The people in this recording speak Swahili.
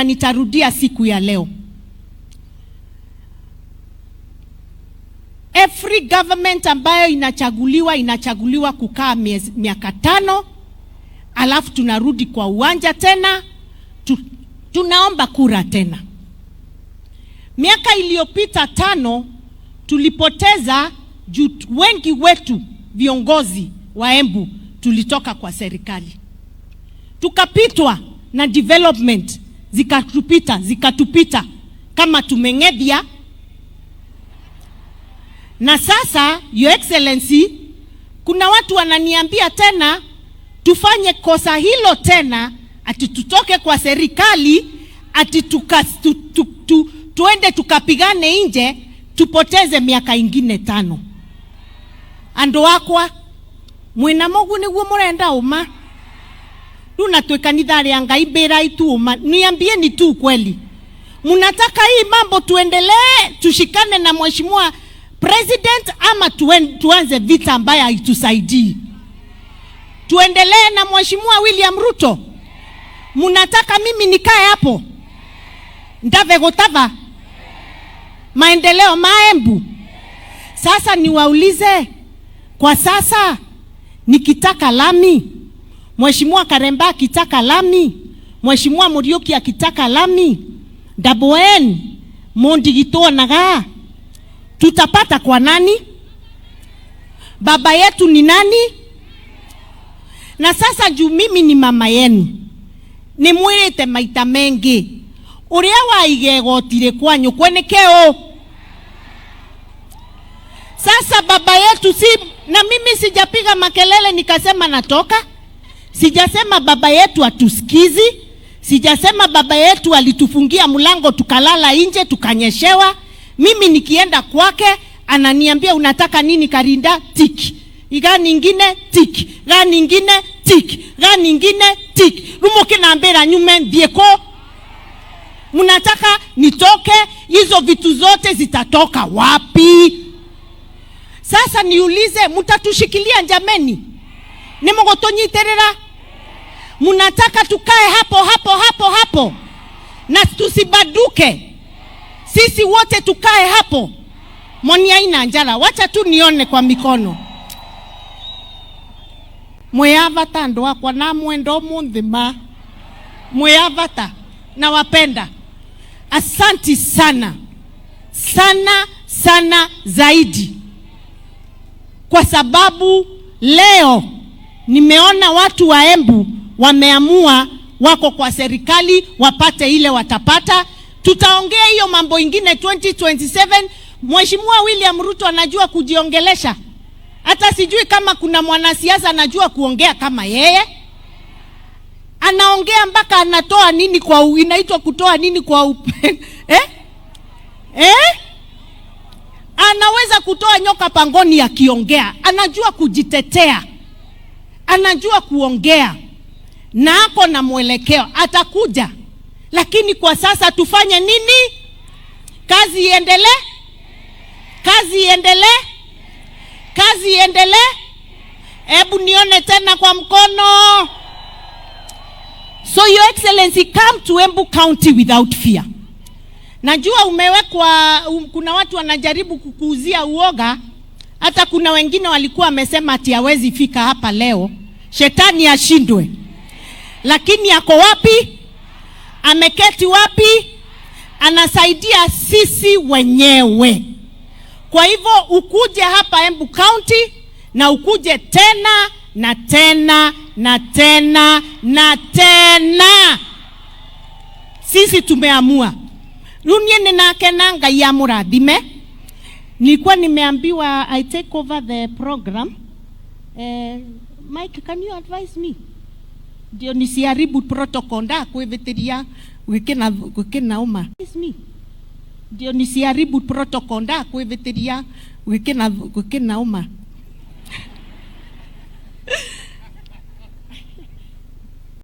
Nitarudia siku ya leo. Every government ambayo inachaguliwa inachaguliwa kukaa miaka 5, alafu tunarudi kwa uwanja tena, tunaomba kura tena. Miaka iliyopita 5 tulipoteza juu wengi wetu viongozi wa Embu tulitoka kwa serikali. Tukapitwa na development, zikatupita kama tumeng'ethia. Na sasa Your Excellency, kuna watu wananiambia tena tufanye kosa hilo tena, ati tutoke kwa serikali, ati tuende tukapigane nje, tupoteze miaka ingine 5. Andu akwa mwina mogu niguo murenda uma runa twi kanitha ria Ngai mbira itu uma, niambie ni tu kweli, munataka hii mambo tuendelee tushikane na mheshimiwa president ama tuanze vita ambayo haitusaidii? Tuendelee na mheshimiwa William Ruto? Munataka mimi nikae hapo ndave gutava maendeleo maembu? Sasa niwaulize, kwa sasa nikitaka lami, mheshimiwa Karemba akitaka lami, mheshimiwa Muriuki akitaka lami, Double N Mondigitonaga, tutapata kwa nani? Baba yetu ni nani? Na sasa juu mimi ni mama yenu, nimwirite maita mengi, uria waige igoti kwa nyukwe ni keo. Sasa baba yetu si, na mimi sijapiga makelele nikasema natoka. Sijasema baba yetu atusikizi. Sijasema baba yetu alitufungia mlango tukalala nje tukanyeshewa. Mimi nikienda kwake ananiambia unataka nini Karinda? Tiki. Iga nyingine tiki. Ga nyingine tiki. Ga nyingine tiki. Rumuke na mbera nyume ndieko. Mnataka nitoke, hizo vitu zote zitatoka wapi? Sasa niulize, mtatushikilia jameni? Ni mugotonyiterera? Mnataka tukae hapo hapo hapo hapo na tusibaduke? Sisi wote tukae hapo. Moni haina njala, wacha tu nione kwa mikono. Mweyavata ndo wakwa na mwendo munthima. Mweyavata na wapenda. Asanti sana. Sana sana zaidi. Kwa sababu leo nimeona watu wa Embu wameamua wako kwa serikali wapate ile watapata. Tutaongea hiyo mambo ingine 2027. Mheshimiwa William Ruto anajua kujiongelesha. Hata sijui kama kuna mwanasiasa anajua kuongea kama yeye. Anaongea mpaka anatoa nini kwa inaitwa kutoa nini kwa eh? Eh? Anaweza kutoa nyoka pangoni akiongea. Anajua kujitetea. Anajua kuongea. Na ako na mwelekeo. Atakuja. Lakini kwa sasa tufanye nini? Kazi iendelee? Kazi iendelee? Kazi iendelee? Hebu nione tena kwa mkono. So Your Excellency, come to Embu County without fear. Najua umewekwa, kuna watu wanajaribu kukuuzia uoga. Hata kuna wengine walikuwa wamesema ati hawezi fika hapa leo. Shetani ashindwe. Lakini ako wapi? Ameketi wapi? Anasaidia sisi wenyewe. Kwa hivyo ukuje hapa Embu County na ukuje tena na tena na tena na tena. Sisi tumeamua. Runie ninake na Ngai amurathime. Nilikuwa nimeambiwa I take over the program. Mike, can you advise me? Ndio nisiharibu protocol nda kwivitiria gwikina uma. Advise me. Ndio nisiharibu protocol nda kwivitiria gwikina uma.